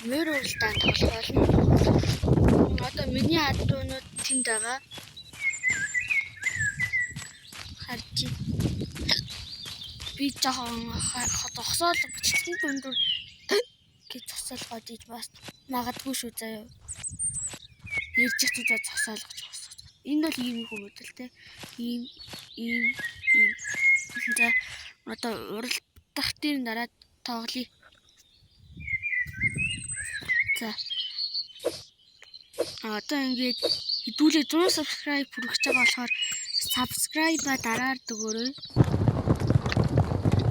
Мөр уралдаан тоглох болно. Одоо миний адуунууд тэнд байгаа. Харж би жоохон зогсоол бичлэгийн дундуур гэж зогсоолгоод иж бас магадгүй шүү заяа. Ирж их зузаа зогсоолгож зогсоож. Энэ бол ийм хүмүүс л те. Ийм ийм ийм. За одоо уралдах дээр дараа тоглоё. За. Одоо ингээд хэдүүлээ 100 subscribe хүргэж байгаа болохоор subscribe-а дараад өгөөрэй.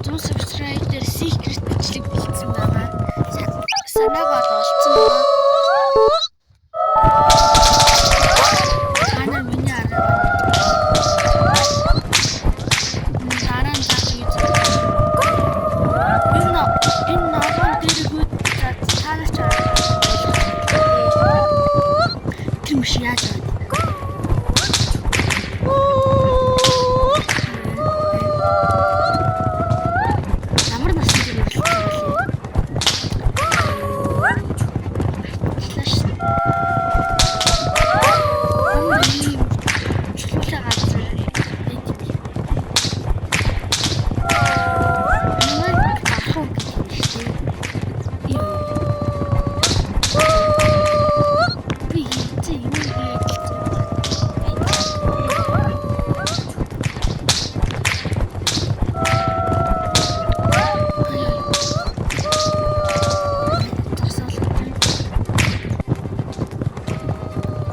100 subscribe дээр secret бичлэг бэлдсэн байгаа. Санаагаа олцсон байгаа. Та нар миний арга дараа нь зааж үз. Энэ ногоон дэргүүд за та нар ч тэр мш яаж байгаа. Ямар насны дээр үргэлжлэх вэ? Флаш. Ямар ийм чөлөөлөө газар байдаг. Ямар ахуу гэдэг юм шүү дээ. Юу. Би хийцээ юм байж. Тасаалаа.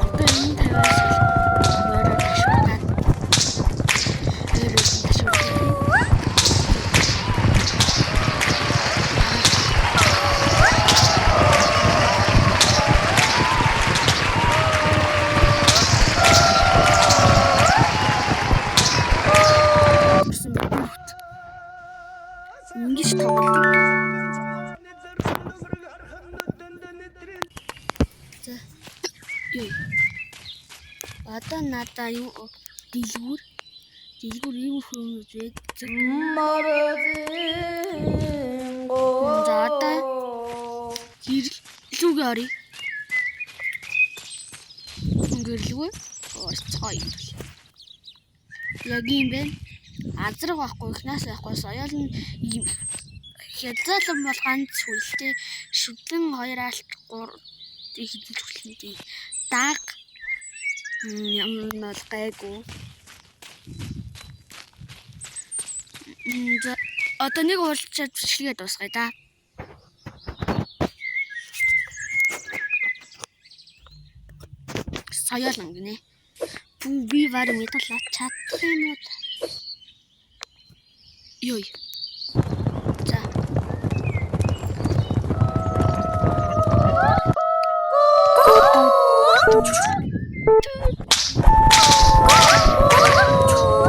Одоо энэ тавиас морь ташуудаад өөр ташуудаад. Ингэж тоглодог. За. Юу. Одоо надаа юу дэлгүүр дэлгүүр ийм хүмүүс байдаг. За одоо гэрлүүгээ оръё. Гэрлүүгээ орцгоё. Яг юм бэ. Азраг байхгүй, ихнаас байхгүй, соёл нь ийм хязгаарлан бол ганц хүлтэй шүлэн 2 алт 3 хэдэн хүлэнтэй даг юм бол гайгүй. За одоо нэг уулзчаад бичлэгээ дуусгая да. Соёл гинэ. Бүү би баг медаль чадах юм уу? Йой. За.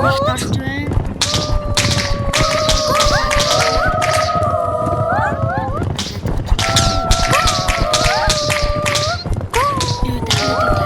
Их дорж байна. Юу дахиад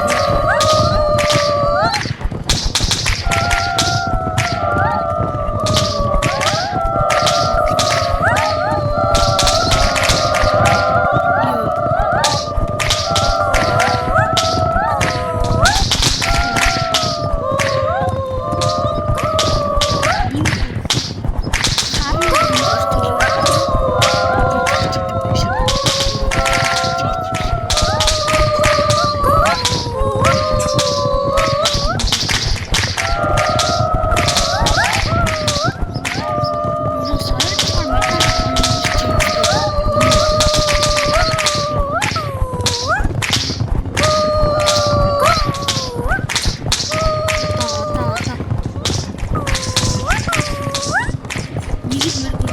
Нэг л мөр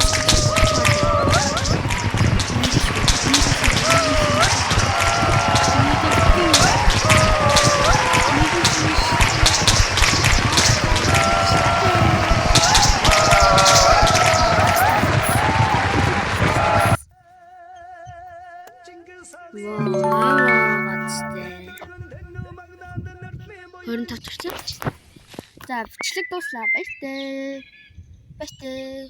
Вау, гацтай. 25 төрсөн. За, бичлэг дууслаа. Баяртай. Баяртай.